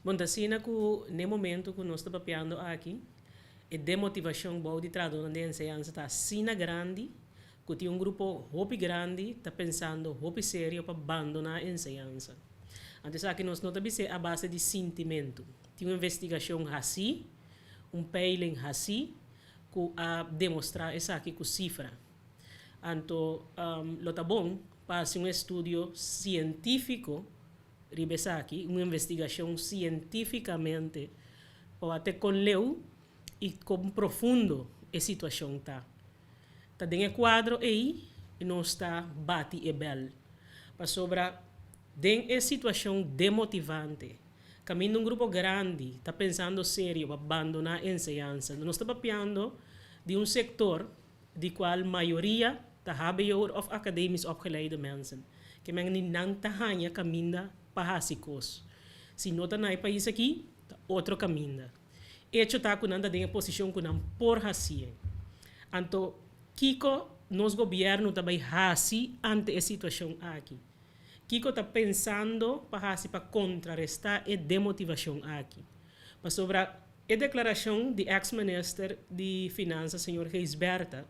Bon, asina ku na momento ku nos ta papiando aki, e demotivashon bou di trahadó di enseñansa ta asina grandi, ku tin un grupo hopi grandi ta pensando hopi serio pa bandoná enseñansa. Anto aki nos no ta a base di sentimentu. Tin un investigashon asina, un peiling asina, ku a demostrá esaki ku sifra. Anto, lo ta bon pa un estudio sientífiko riba esaki, un investigashon sientífikamente, pa te kon leu i kon profundo e situashon ta. Ta den e kuadro ei nos ta bati e bèl. Pasobra den e situashon demotivante, kaminda un grupo grandi ta pensando serio pa bandoná enseñansa. Nos ta papiando di un sektor di kual mayoria ta HBO of academisch opgeleide mensen. Ke men ni nan ta haña kaminda pa hasi kos. Si no ta na e pais aki, ta otro kaminda. Echo ta ku nan ta den posishon ku nan por hasi. Anto, kiko nos gobièrnu ta bai hasi ante e situashon aki? Kiko ta pensando pa hasi pa kontrarestá e demotivashon aki? Pasobra e deklarashon di ex-minister di Finansa, señor Gijsbertha,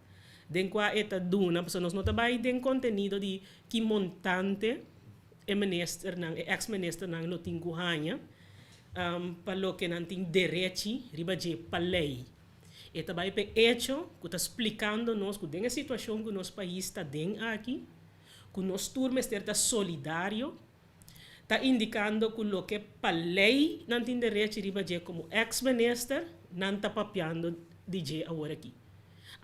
den kua e ta duna, pasobra nos no ta bai den kontenido di ki montante e ministernan, e ex-ministernan lo tin ku haña, pa loke nan tin derechi riba dje pa lei. E ta bai pe echo ku ta splikando nos ku den e situashon ku nos pais ta den aki, ku nos tur mester ta solidario, ta indikando ku loke pa lei nan tin derechi riba dje komo ex-minister, nan ta papiando di dje awor aki.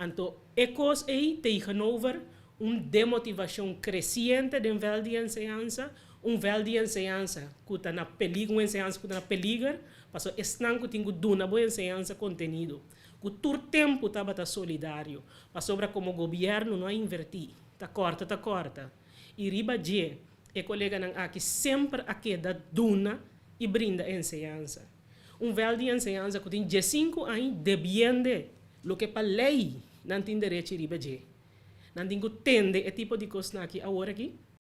Anto, e kos ei tegenover un demotivashon kresiente den veld di enseñansa, un veld di enseñansa ku ta na peliger, un enseñansa ku ta na peliger, pasobra esnan ku tin ku duna bo enseñansa kontenido, ku tur tempu tabata solidario, pasobra komo gobièrnu no a invertí, ta kòrta ta kòrta. I riba dje, e koleganan aki semper a keda duna i brinda enseñansa. Un veld di enseñansa ku tin 5 aña debiendo loke pa lei nan tin derechi riba dje. Nan tin ku tende e tipo di kos aki awor aki.